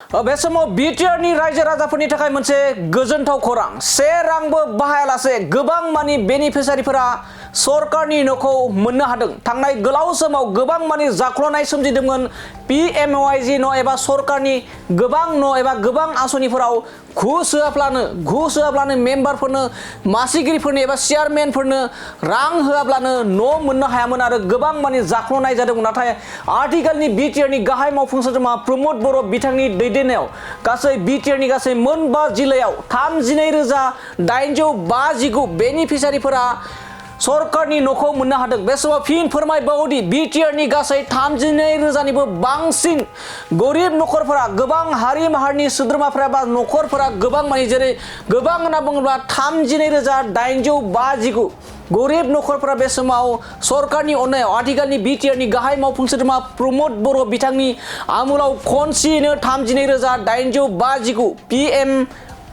बे समाव बिटिआरनि रायजो राजाफोरनि थाखाय मोनसे गोजोनथाव खौरां। 1 रांबो बाहायालासे गोबां मानि बेनिफिसियारिफोरा सरकारनि न'खौ मोननो हादों। थांनाय गोलाव समाव गोबां मानि जाख्ल'नाय सोमजिदोंमोन पिएमवाइजि न' एबा सरकारनि गोबां न' एबा गोबां आसनिफोराव घुस होआब्लानो मेम्बारफोरनो मासिगिरिफोरनो एबा चेयारमेनफोरनो रां होआब्लानो न' मोननो हायामोन आरो गोबां मानि जाख्ल'नाय जादोंमोन। नाथाय आथिखालनि बिटिआरनि गाहाय मावफुं सोद्रोमा प्रमद बर' बिथांनि दैदेननायाव गासै बिटिआरनि गासै मोनबा जिल्लायाव 32,859 बेनिफिसियारिफोरा सरकारनि न'खौ मोननो हादों। बे समाव फिन फोरमायबावोदि बिटिआरनि गासै 32,000निबो बांसिन गरिब नखरफोरा गोबां हारि माहारिनि सोद्रोमाफोरा बा नखरफोरा गोबां मानि जेरै गोबां होनना बुङोब्ला 32,859 गरिब नखरफोरा बे समाव सरकारनि अननायाव आथिखालनि बिटिआरनि गाहाय मावफुं सोद्रोमा प्रमद बर' बिथांनि आमोलाव खनसेयैनो 32,859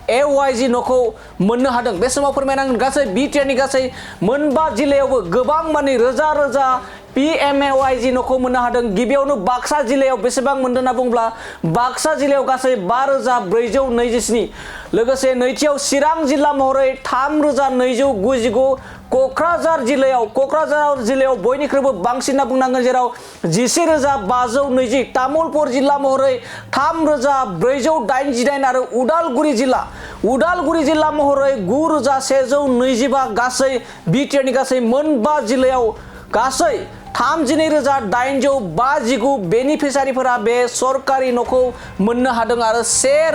पिएमवाइजि न'खौ मोननो हादों। बे समाव फोरमायनांगोन गासै बिटिआरनि गासै मोनबा जिल्लायावबो गोबां मानि रोजा रोजा पिएमवाइजि न'खौ मोननो हादों। गिबियावनो बाक्सा जिल्लायाव बेसेबां मोनदों होनना बुङोब्ला बाक्सा जिल्लायाव गासै 5,427, लोगोसे नैथियाव चिरां जिल्ला महरै 3,299, क'क्राझार जिल्लायाव बयनिख्रुइबो बांसिन होनना बुंनांगोन जेराव 11,520, तामुलपुर जिल्ला महरै 3,489 आरो उदालगुरि जिल्ला महरै 9,125 गासै बिटिआरनि गासै मोनबा जिल्लायाव गासै 32,859 बेनिफिसियारिफोरा बे सरकारि न'खौ मोननो हादों आरो 1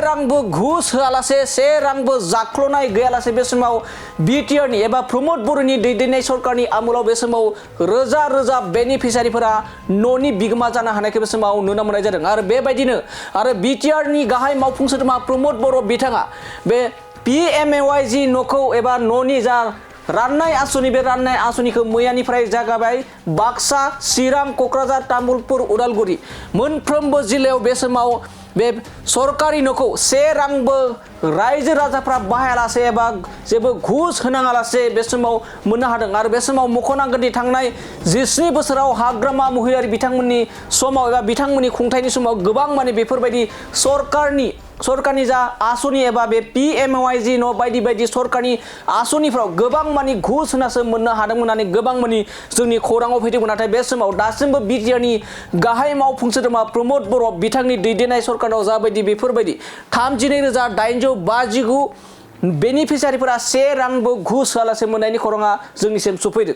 रांबो घुस होआलासे 1 रांबो जाख्ल'नाय गैयालासे बे समाव बिटिआरनि एबा प्रमद बर'नि दैदेननाय सरकारनि आमोलाव बे समाव रोजा रोजा बेनिफिसियारिफोरा न'नि बिगोमा जानो हानायखौ बे समाव नुनो मोननाय जादों। आरो बेबायदिनो आरो बिटिआरनि गाहाय मावफुं सोद्रोमा प्रमद बर' बिथाङा बे पिएमवाइजि न'खौ एबा न'नि जा राननाय आसनि बे राननाय आसनिखौ मैयानिफ्राय जागायबाय। बाक्सा, चिरां, क'क्राझार, तामुलपुर, उदालगुरि मोनफ्रोमबो जिल्लायाव बे समाव बे सरकारि न'खौ 1 रांबो रायजो राजाफ्रा बाहायालासे एबा जेबो घुस होनाङालासे बे समाव मोननो हादों। आरो बे समाव मख'नांगोनदि थांनाय 17 बोसोराव हाग्रामा महिलारि बिथांमोननि समाव एबा बिथांमोननि खुंथायनि समाव गोबां माने बेफोरबायदि सरकारनि जा आसनि एबा बे पिएमवाइजि न' बायदि बायदि सरकारनि आसनिफ्राव गोबां मानि घुस होनासो मोननो हादोंमोन होननानै गोबां मानि जोंनि खौराङाव फैदोंमोन। नाथाय बे समाव दासिमबो बिटिआरनि गाहाय मावफुं सोद्रोमा प्रमद बर' बिथांनि दैदेननाय सरकाराव जाबायदि बेफोरबायदि 32,859 बेनिफिसियारिफोरा 1 रांबो घुस होआलासे मोननायनि खौराङा जोंनिसिम सफैदों।